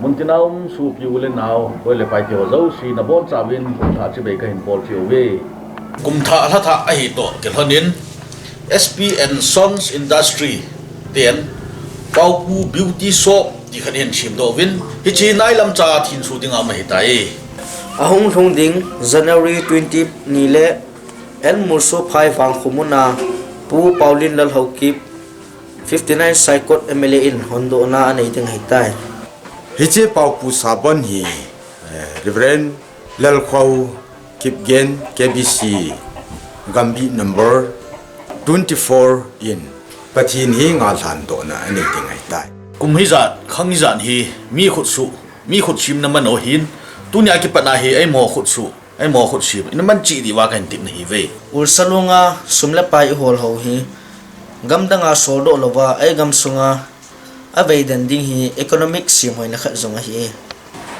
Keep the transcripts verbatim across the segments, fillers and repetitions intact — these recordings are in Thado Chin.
Muntina um sopi u le nao, koi le pai te ho jouse nabonchauvin kumthah chibai kahin bol cheh uve. Kumthah lhathah ahi toh kilhonin S P and Sons Industry ten Paopu Beauty Shop ti khat ahin semdoh uvin, hiche nailam cha thinsu dinga um ahitai. Ahung lhung ding January twenty ni le N Mursophai Vangkho muna Pu Paolin Lalhaokip, fifty nine Saikot M L A in hondohna anei ding ahitai. Hiche Paopu sabon hi, eh, Reverend Lalkhou Kipgen K B C Gambih number twenty four in Pathen henga lhandohna anei ding ahitai. Kum hijat, khang hijat hi mi khutsuh, mi khutsemna man u ahin, tunia kipatna hi eima khutsuh, eima khutsem ina man cheh diuva kahin tepna ahiuve. Ulsa lunga sum le pai ihol ho hi gamdanga soldoh louva, eigamsunga avei den ding hi economic semhoina khat jong ahi.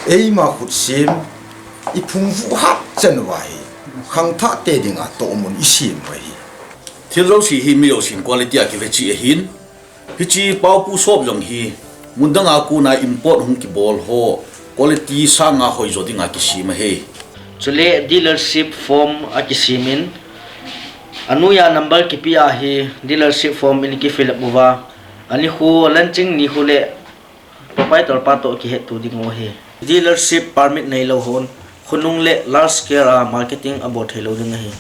Eima khutsem iphung vuh hat chan uva hi khangthah te dinga tohmun isem u ahi. Thil jouse hi mi jousen quality a kive cheh ahin, hiche Paopu shop jong hi mundanga kona import hung kibol ho quality sanga hoijo dinga kisem ahi. Chule dealership form akisemin, anoiya number kipe a hi dealership form in kifill up uva, anikho, lanching nikho le proprietor pa toh kihetto dingu ahi. Dealership permit neilou hon khonung le large scale a marketing abol theilou ding ahi.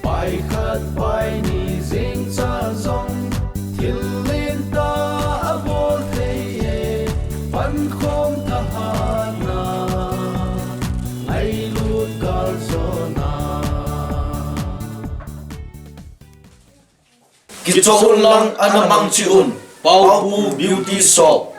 Pai khat pai ni jeng cha jong thil lentah abol thei e, pankhom thahatna, ngailut galjona. Kichou lang ana mang cheh un, Paopu Beauty Shop.